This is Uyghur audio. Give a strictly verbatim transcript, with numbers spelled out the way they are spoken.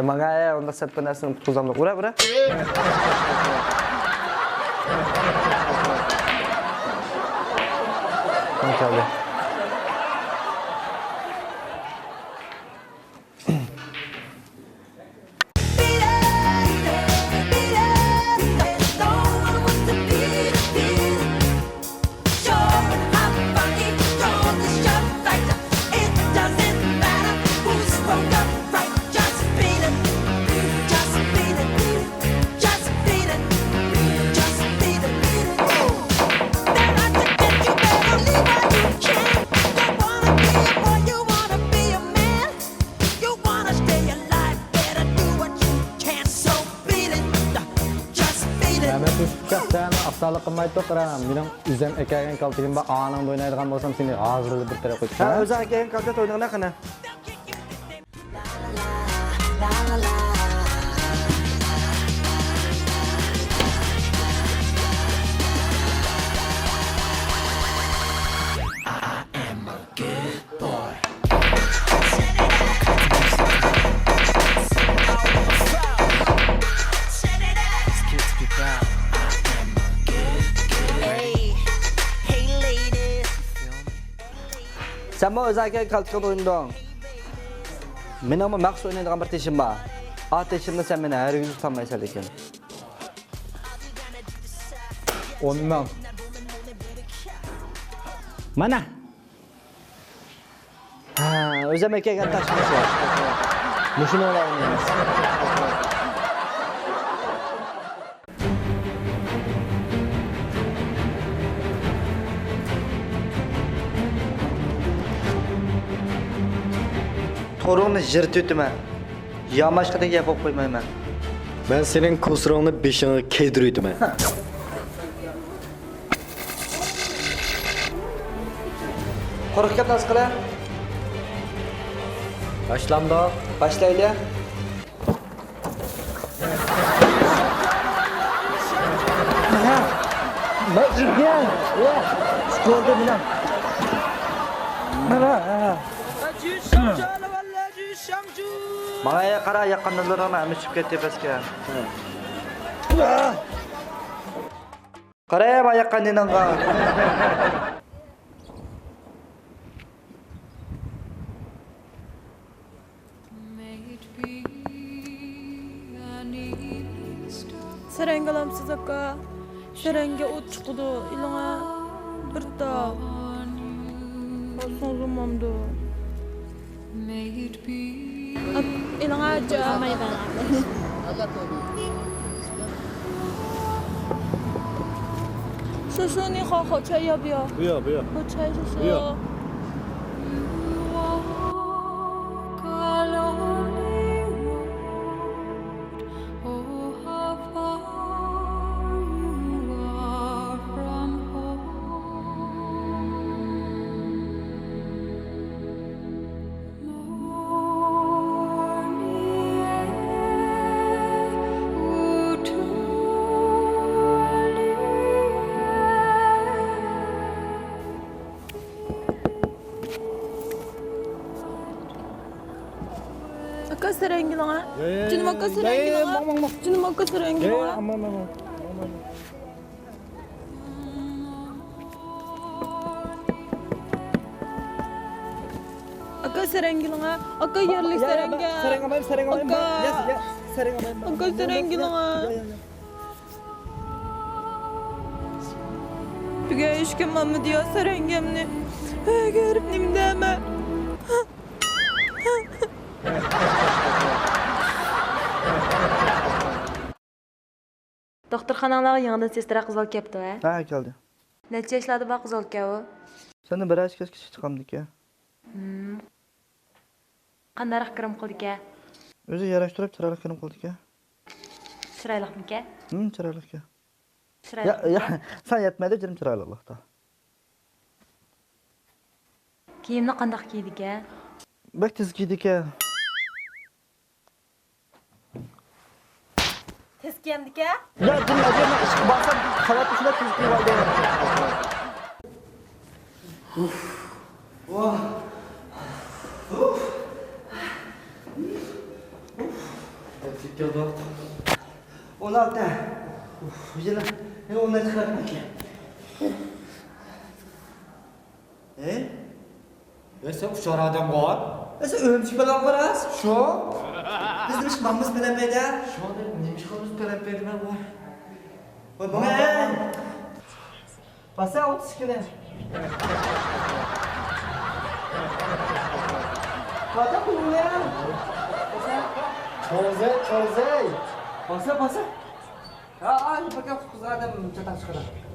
ماڭا ئۇنداق سەپكە نەرسىنى قۇتقۇزامدۇق. ئۇرە، ئۇرە. ماڭا كەلدى. مەمەت يۈسۈپكە سەن ئاختارلىق قىلماي تۇر، قارا، مېنىڭ ئۆزۈم ئەكەلگەن كالتىكىم بار، ئانىڭدا ئوينايدىغان بولسام سېنى ھازىرلا بىر تەرەپ قويۇپ ھە، تۇرىمەن. ئۆزۈڭ ئەكەلگەن كالتە ئوينىغىنا قېنى. سەنمۇ ئۆزۈڭ ئەكەلگەن كالتىكىڭدا ئوينىدىڭ. مېنىڭمۇ مەخسۇس ئوينايدىغان بىر تېشىم بار. ئا تېشىمدا سەن مېنى ھەرگىز ئۇتالمايسەن لېكىن. ئون مىڭ. مانا. ھە، ئۆزۈم ئەكەلگەن تاش مۇشۇ. مۇشۇنى ئوينايمىز. تورۇڭنى يىرتىۋېتىمەن. ياماشقىدەك يەپ قويمايمەن. مەن سېنىڭ كوسىرىڭنى بېشىڭغا كىيدۈرۈۋېتىمەن. قۇرۇق گەپ ئاز قىلە. باشلامدۇق؟ باشلايلى. مانا. مانا. مانا. ماڭا قارا، ياققان نىللىرىڭنى ھەممە چۈشۈپ كەتتى پەسكە. قارايما ياققان نىلىڭغا. سەرەڭگە ئالامسىز ئاكا. سەرەڭگە ئوت چىقىدۇ، ئېلىڭە بىر تال. ئالسىڭىز بولمامدۇ؟ ئاپ، ئېلىڭە ئاچا. 不要，不要。不要，不要。不要。 ئاكا سەرەڭگىلىڭە. جېنىم ئاكا سەرەڭگىلىڭە. جېنىم ئاكا سەرەڭگىلىڭە. ئاكا سەرەڭگىلىڭە. ئاكا يەرلىك سەرەڭگە. سەرەڭگە. ئاكا. ئاكا سەرەڭگىلىڭە. تۈگەن ئىشكىم ئالمىدى يا سەرەڭگەمنى. ئەگەر نېمە دەمە. دوختۇرخاناڭلارغا يېڭىدىن سېسترا قىز بالا كەپتۇ ھە؟ ھە، كەلدى. نەچچە ياشلاردا بار قىز بالىكەن ئۇ؟ سەندىن بىر ياش كەچكە چىقامدىكەن. ھىم. قانداقراق گىرىم قىلىدىكەن؟ ئۆزى ياراشتۇرۇپ چىرايلىق گىرىم قىلىدىكەن. چىرايلىقمىكەن؟ ھىم، چىرايلىقكەن. يا، يا، سەن يەتمەيدۇ جېنىم چىرايلىقلىقتا. كىيىمنى قانداق كىيىدىكەن؟ بەك تېز كىيىدىكەن. تېز كىيەمدىكەن؟ يا، جېنىم، ئەگەر مەن ئىشقا بارسام، خەۋەر شۇنداق تېز كىيىۋالدى. يوق. ئون ئالتە. ئۇف، يەنە، يەنە ئون ئالتە قىلىۋاتىمەنكەن. ھەي؟ ۋە سەن ئۇچار ئادەمغۇ؟ ۋە سەن ئۆمۈچۈك بالامغۇ راست؟ شۇ؟ بىز نېمىشقا ماڭىمىز پەلەمپەيدە؟ شۇ، نېمىشقا بىز پەلەمپەيدە مەن بۇ؟ ۋە ماڭا! باسا ئوتتۇز ئىككىنى. باسا قولۇڭنى. باسا. چوزەي، چوزەي. باسا، باسا. ھا، ھا، بىر قۇتقۇزغان ئادەم چاتاق چىقىدۇ.